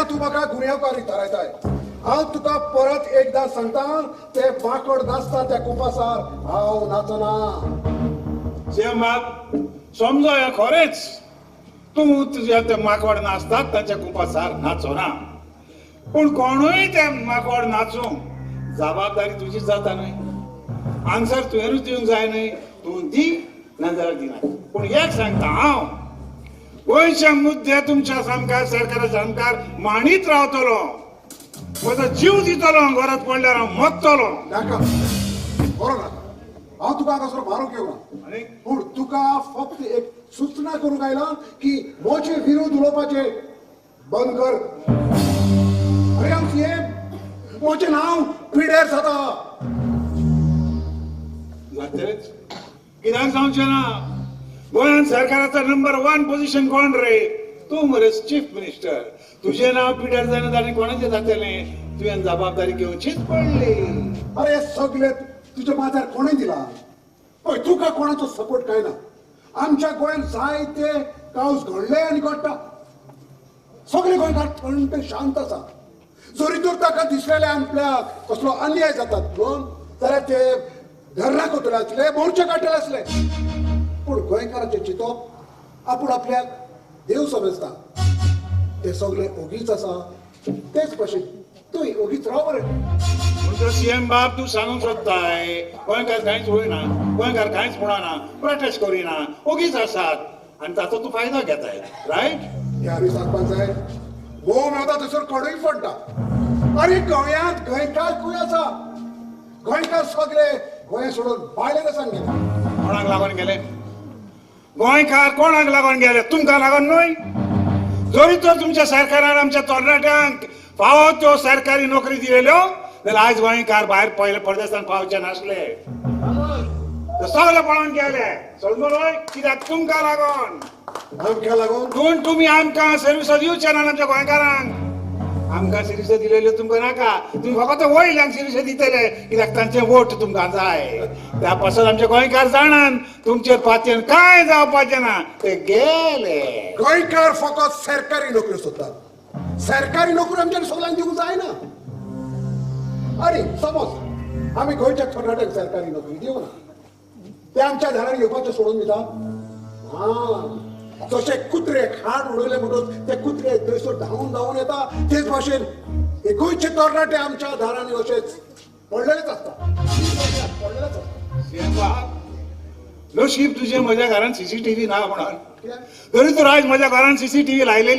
तूं म्हाका गुन्यांवकारी थारायताय. हांव तुका परत एकदां सांगता, ते माकड नाचता त्या कुपासार हांव नाचना. सीएम बाब, समजो हें खरेंच, तूं तुज्या ते माकड नाचतात तांच्या कुपासार नाचो ना, पूण कोणूय ते माकड नाचूं जबाबदारी तुजीच जाता न्हय. आन्सर तुवेंनूच दिवंक जाय न्हय. तूं दी नाजाल्यार दिना. पूण एक सांगता हांव, गोंयचे मुद्दे तुमच्या सामकार, सरकाराच्या सामकार मांडीत रावतलो. म्हजो जीव दितलो, गरज पडल्यार हांव मरतलो. नाका, बरो नाका. हांव तुका हांगासर मारूंक येवना, आनी पूण तुका फक्त एक सूचना करूंक आयला की मोचे विरोध उलोवपाचे बंद कर. अरे हांव सीएम, मोचें नांव पिड्यार जाता. जातलेच, कित्याक जावचें ना? गोंयांत सरकाराचो नंबर 1 पोझिशन कोण रे? तूं मरे चीफ मिनिस्टर. तुजें नांव पिड्यार जायना आनी कोणाचें जातलें? तुवें जबाबदारी घेवचीच पडली. अरे सगळे तुज्या माथ्यार कोणें दिला? पळय, तुका कोणाचो सपोर्ट काय ना. आमच्या गोंयांत जायते कावस घडले आनी घडटा. सगळे गोंयकार थंड शांत आसा. जरी तर ताका दिसलेले आपल्याक कसलो अन्याय जातात म्हणून, जाल्यार ते धरणाक वतले आसले, मोर्चे काडटले आसले. पूण गोंयकाराचें चिंतप आपूण आपल्याक देव समजता. ते सगळे ओगीच आसा. तेच भशेन तूंय ओगीच राव मरे. म्हणटो सीएम बाब, तूं सांगूंक सोदताय गोंयकार कांयच उलयना, गोंयकार कांयच म्हणना, प्रोटेस्ट करिना, ओगीच आसात आनी ताचो तूं फायदो घेताय, रायट? हे आमी सांगपाक जाय, मोव मेळटा थंयसर कोडूय पडटा. आनी गोंयांत गोंयकार खंय आसा? गोंयकार सगळे गोंय सोडून भायले देशांत गेले. कोणाक लागून गेले गोंयकार? कोणाक लागून गेले? तुमकां लागून न्हय? जरी तर तुमच्या सरकारान आमच्या तरणाट्यांक फावो त्यो सरकारी नोकरी दिलेल्यो जाल्यार आयज गोंयकार भायर पयले परदेसान पावचे नासले. ते सगळे पळोवन गेले, समजलो न्हय? कित्याक? तुमकां लागून. आमकां लागून? पूण तुमी आमकां सर्विसां दिवचे ना आमच्या गोंयकारांक. आमकां सर्विसां दिलेल्यो तुमकां नाका. तुमी फकत वयल्यांक सर्विसां दितले, कित्याक तांचे वोट तुमकां जाय. त्या पासत आमचे गोंयकार जाणान तुमचेर पातयेन कांय जावपाचें ना, ते गेले. गोंयकार फकत सरकारी नोकरी सोदतात. सरकारी नोकरी आमच्या सगळ्यांक दिवंक जायना. आनी समज आमी गोंयच्या तरणाट्यांक सरकारी नोकरी दिवना, ते आमच्या घरान येवपाचें सोडून दिता. हा, जशे कुत्रे खाण उडयले म्हणटच ते कुत्रे थंयसर धांवून धांवून येता, तेच भाशेन हे गोंयचे तरणाटे आमच्या दारांनी अशेच पडलेलेच आसता, पडलेलेच आसता. नशीब तुजें म्हज्या घरान सीसीटीव्ही ना म्हणून. कित्याक? तरी तर आयज म्हज्या घरान सीसीटीव्ही लायलेली.